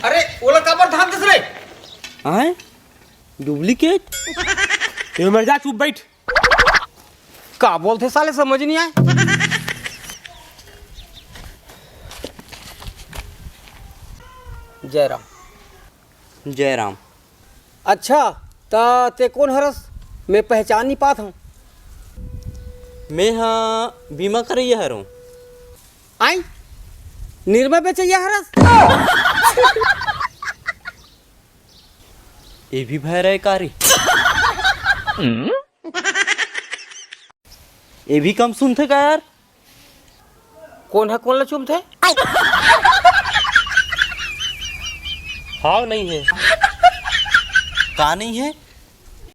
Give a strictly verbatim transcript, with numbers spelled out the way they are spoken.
अरे, ओला काबर धान दस रे? आय? डुप्लीकेट? ये मर जा, चुप बैठ। का बोलथे साले, समझ नहीं आय। जय राम। जय राम। अच्छा, त ते कोन हरस? मैं पहचान नहीं पात हूँ। मैं हा बीमा करैया हरौं। आई? निरमा बेचैया हरस? ये भी भय रहे कारी। ये भी कम सुनथे का यार? कोन ह कोन ल चुमथे? हाव नहीं है। का नहीं है?